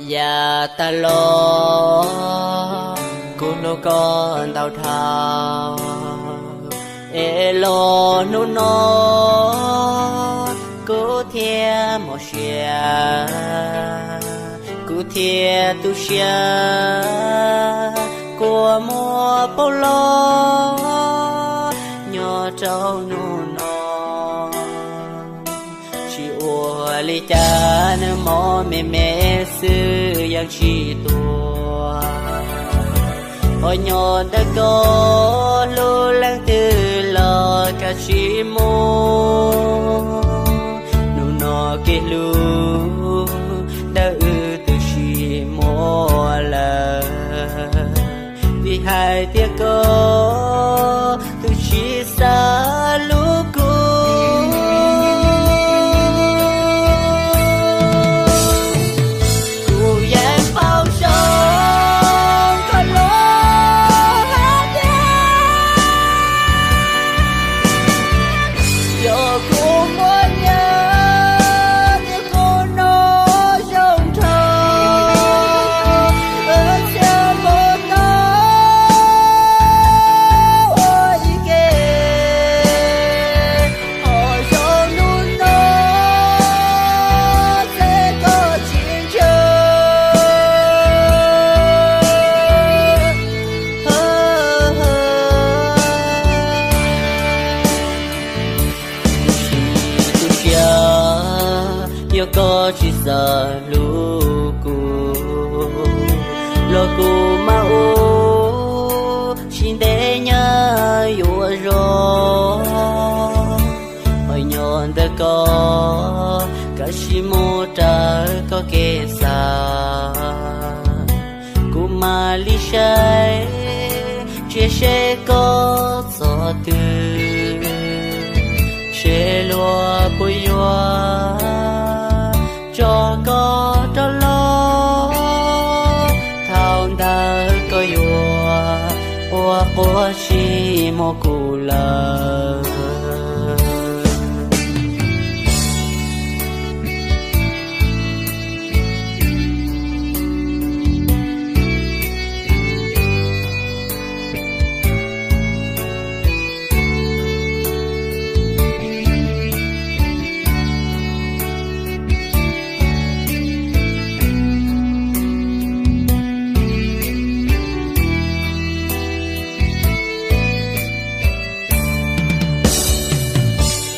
Yaj tag los kuv hlub koj ntau dhau, es los hnub no kuv thiaj mob siab, kuv thiaj tu siab, kua muag paug los nyob rau hnub no. Tsis ua li cas, nws mob me me xwb yeej tsis tuag. Ho nyob ntawm koj, hlub leej twg los kav tsij mus. Hnub no kev hlub ntawm wb twb tsis muaj lawm, vim hais tias koj twb tsis xav hlub kuv. Kuv yeej paub zoo koj los hais tias, yog kuv muaj nyiaj, tiam kuv no zoo nraug, txhia npaum no ua ib ke. Ho zoo hnub no, txhais koj tsis ntshaw. Kuv tsis tu siab, yog koj tsis xav hlub kuv, los kuv mam ua tsis ntev nyab yuav zoo. Ho nyob ntawm koj, kav tsij mus raws koj kev xav. Kuv mam li saib, ntsia seb koj txog twg, seb luag puas yuav tso koj rov los. Thaum ntawd koj yuav ua quaj tsis muaj kuv lawm.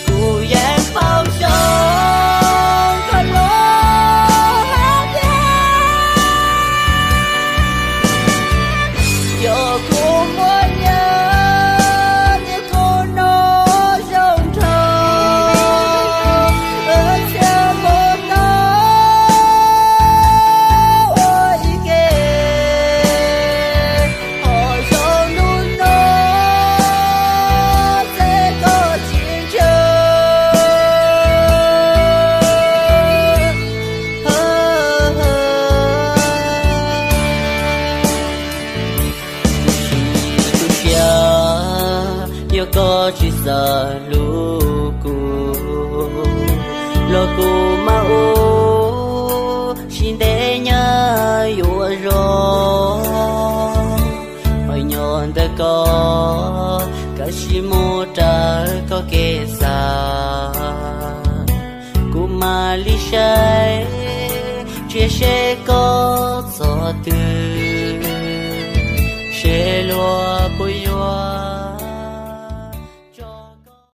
Kuv yeej paub zoo koj los hais tias, yog kuv muaj nyiaj, tiam kuv no zoo nraug, txhia npaum no ua ib ke. Ho zoo hnub no, txhais koj tsis ntshaw. Kuv tsis tu siab, yog koj tsis xav hlub kuv, los kuv mam ua tsis ntev nyab yuav zoo. Ho nyob ntawm koj, kav tsij mus raws koj kev xav. Kuv mam li saib, ntsia seb koj txog twg,